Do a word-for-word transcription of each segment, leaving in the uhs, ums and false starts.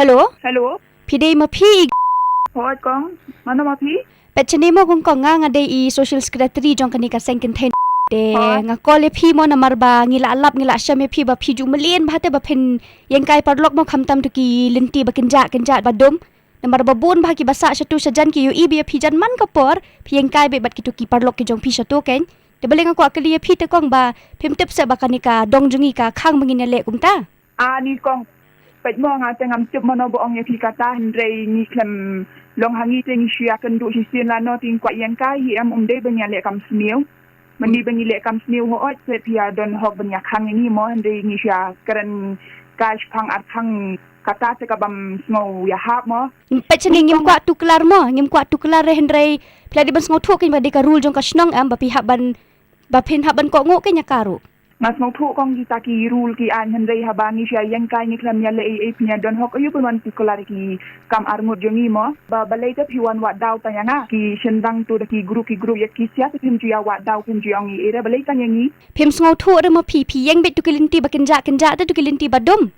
Hello? Hello? Phi dei ma phi i? Hooid kong, mano ma phi? Peit shane mo kong, kong, nga nga dei i social secretary jong kane ka seng kynthei. Te nga call ïa phi mo namar ba ngi la lap ngi la shem ïa phi ba phi ju mlien bha te ba phin ïeng kai paralok mo, khamtam to ki lynti ba kynjah kynjah ba dum. Namar ba bun bha ki ba sah shatu shajan ki ïohi ba ïa phi jan man ka por phi ïeng kai beit bad kito ki paralok ki jong phi shatu keiñ. Te balei nga kwah kylli ïa phi te kong ba phim tip seh ba kane ka dong jong ngi ka khang ba ngin ïaleh kumta? Ani kong, peit mo nga te ngam tip mano ba ong ïa phi kata, hynrei ngi khlem long ha ngi te ngi shu ïakynduh shisien lano te ngi kwah ïeng kai hi em, ym dei ba ngi ïaleh kam sniew. Mynta ba ngi leh kam sniew hooid, peit phi ïa don hok ban ïakhang ïa ngi mo, hynrei ngi shu ïakren kai shipang arpang, kata te ka bym sngew ïahap mo. Peit shane ngim kwah tuklar mo, ngim kwah tuklar re, hynrei phi la dei ban sngewthuh keiñ ba dei ka rule jong ka shnong em ba phi hap ban, ba phin hap ban kohnguh keiñ ïa ka ruh. Nga sngewthuh kong kita ki rule ki aiñ, hynrei haba ngi shu ïeng kai ngi khlem ïaleh ei ei, phin ïa don hok aïu ban wan tuklar ki kam arngut jong ngi mo. Ba balei te phi wan wad daw tang ïa nga, ki shynrang to da ki group ki group ïa ki sia te phim ju ïa wad daw, phim ju ïa ong ei ei re, balei tang ïa ngi? Phim sngewthuh re mo phi, phi ïeng beit to ki lynti ba kynjah kynjah te to ki lynti ba dum.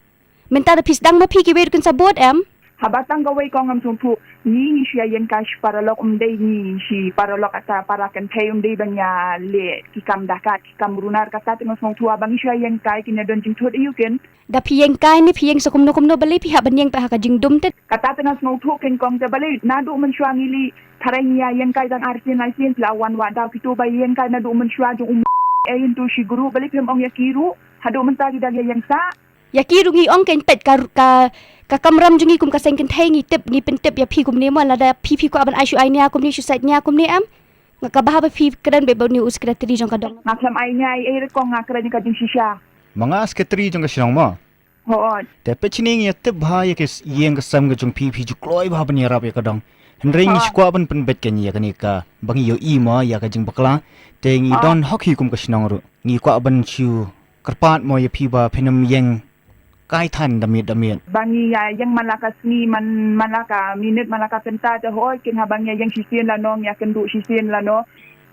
Mynta da phi sdang ma phi kiwei ruh kin sa bud em? Haba tang kawei kong ngam sngewthuh. Ngi ngi shu ïa ïeng kai shi paralok, ym dei ngi shi paralok, kata para kynthei ym dei ban ïaleh ki kam dakat ki kam runar, kata te ngam sngewthuh. Haba ngi shu ïa ïeng kai kin ïa don jingthut aïu keiñ? Da phi ïeng kai ne phi ïeng sa kumno kumno, balei phi hap ban ïeng pat ha ka jingdum te? Kata te ngam sngewthuh keiñ kong, te balei naduh mynshuwa ngi leit tharai ngi ïa ïeng kai tang arsien laisien, phi la wan wad daw, kito ba ïeng kai naduh mynshuwa jong u ei into shi group, balei phim ong ïa ki ruh haduh mynta ki dang ïa ïeng sah? Ïa ki ruh ngi ong keiñ, peit ka, ka, ka kamram jong ngi kum ka seng kynthei ngi tip, ngi pyntip ïa phi kumne mo, lada phi phi kwah ban ai shu ai nia kumne, shu sait nia kumne em. Nga, ka bha ba phi kren beit bad une u secretary jong ka dong. Nga khlem ai nia ei ei re kong, nga kren ïa ka jingshisha. Ma nga secretary jong ka shnong mo. Hooid. Te peit shane ngi ïa tip bha ïa ka s-, ïing ka sem ka jong phi, phi ju kloi bha ban ïarap ïa ka dong. Hynrei ngi shu kwah ban pynbeit keiñ ïa kane kaba ngi ïohi mo ïa ka jingbakla. Te ngi don hok hi kum ka shnong ruh. Ngi kwah ban shu kyrpad mo ïa phi ba phin ym ïeng kai than da miet da miet. Ba ngi ïa ïeng man la ka sngi, man, man la ka minit, man la ka kynta te hooid keiñ, haba ngi ïa ïeng shisien lano, ngi ïa kynduh shisien lano.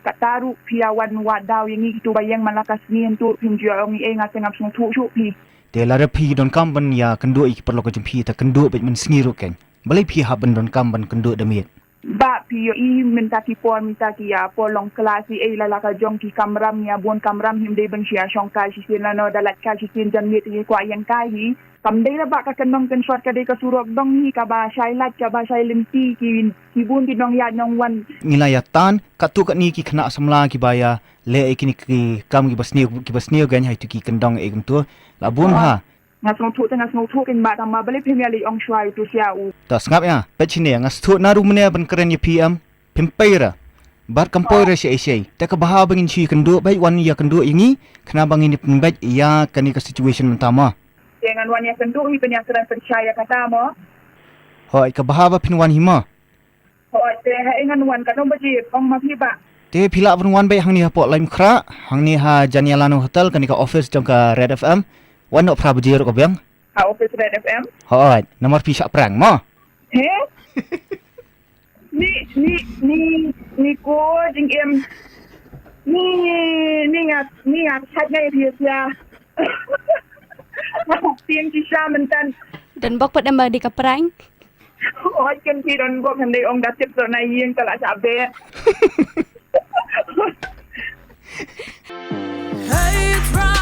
Kata ruh phi ïa wan wad daw ïa ngi kito ba ïeng man la ka sngi, hynrei phim ju ïa ong ei ei, nga te ngam sngewthuh shuh phi. Te lada phi donkam ban ïa kynduh ïa ki paralok ka jong phi, te kynduh beit mynsngi ruh keiñ. Balei phi hap ban donkam ban kynduh da miet? Ba phi ïohi mynta ki por, mynta ki ïa por long klas ei ei, la la ka jong ki kamram, ïa bun kamram, him dei ban shu ïa shong kai shisien lano, da lait kai shisien janmiet te ngi kwah ïeng kai hi. Kam dei la ba ka kyndong kynshot, ka dei ka surok dong hi kaba shai lait kaba shai lynti, ki, ki bun ki nongïaid nongwan. Ngi la ïa tan katto katne ki khynnah samla kiba ïa leh ïa kine ki kam kiba sniew, kiba sniew keiñ ha kito ki kyndong ei kumto. La bun bha. Nga sngewthuh te nga sngewthuh keiñ, ba tang ma balei phim ïa leit ong shuwa ïa uto u sia u. Ta sngap ïa, peit shane, nga sngewthuh naduh mynne ban kren ïa phi em, phim pei re. Bad kam poi re shaei shaei. Te ka bha ba ngin shu ïa kynduh beit, wan ïa kynduh ïa ngi, khnang ba ngin ïa pynbeit ïa kane ka situation mynta mo. Te ngan wan ïa kynduh hi, phin ïa kren pynshai ïa kata mo. Hooid, ka bha ba phin wan hi mo. Hooid, te haei ngan wan, katno baje, ong ma phi ba? Te phi lah ban wan beit hangne hapoh Laitumkhrah, hangne ha Janialano Hotel, kane ka office jong ka Red F M. Wan noh phra baje ruh ka biang. Ha office Red F M? Hooid, namar phi shah prank mo. He? Ni, ni, ni, ni ko jingim. Ni, ni nga, ni nga chat ngai phi sia. Nga hok tieng ki sha myntan. Don bok pat em ba dei ka prank. Oi, ken phi don bok, hynrei ong da tip to na ïing ta la sha beh. Hey, try